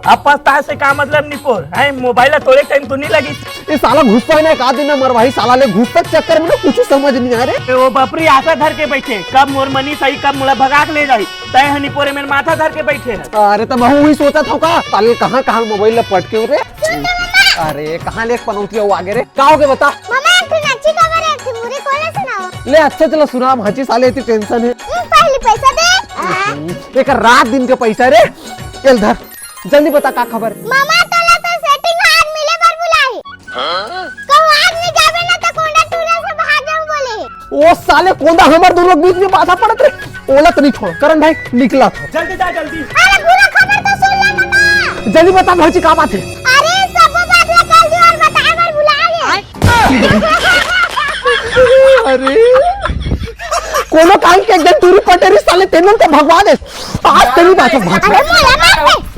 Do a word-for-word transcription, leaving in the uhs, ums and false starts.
अब पछताए से का मतलब निपोर, हैं? मोबाइल ला तोड़े टाइम तो नहीं लगी। ये साला गुस्सा है ना, एक आध दिन ना मरवाही साला ले, गुस्सा के चक्कर में ना कुछ समझ नहीं आ रहे। ए, वो बपरी आशा धर के बैठे, कब मोर मनीष आई, कब मोला भगा के ले जाही, तय ह निपोरे मेर माथा धर के बैठे है। अरे तो मैं वही सोचा था का, साले कहाँ कहाँ मोबाइल ला पटके हो रे। अरे कहाँ ले पनौतिया वो आगे रे, का हो गया बता। मामा, एक ठन अच्छी खबर है, एक ठन बुरी कोला सुनाओ। ले अच्छा चला सुना, हम हंची साले इतनी टेंशन है। हम्म, पहली पैसा दे। एक रात दिन का पैसा रे, ये धर, जल्दी बता का खबर। मामा, तोला तो सेटिंग आज मिले बर बुलाही। कहूँ आज नहीं जाबे ना तो कोंडा टूरा से भाग जाऊँ बोले। ओ साले कोंडा हमार दोनों के बीच में बाधा पड़त रे। ओला तो नहीं छोड़, करण भाई निकला था। जल्दी जा, जल्दी। अरे बुरा खबर तो सुन ले मामा। जल्दी बता भौजी का बात है। अरे सब बात ला कल दी और बताए बर बुला ले। अरे कोनो काम के एकदम टूरी पटेरी साले तेनन तो भगवा दे। आज तेरी बात है, बात अरे मोला मार दे।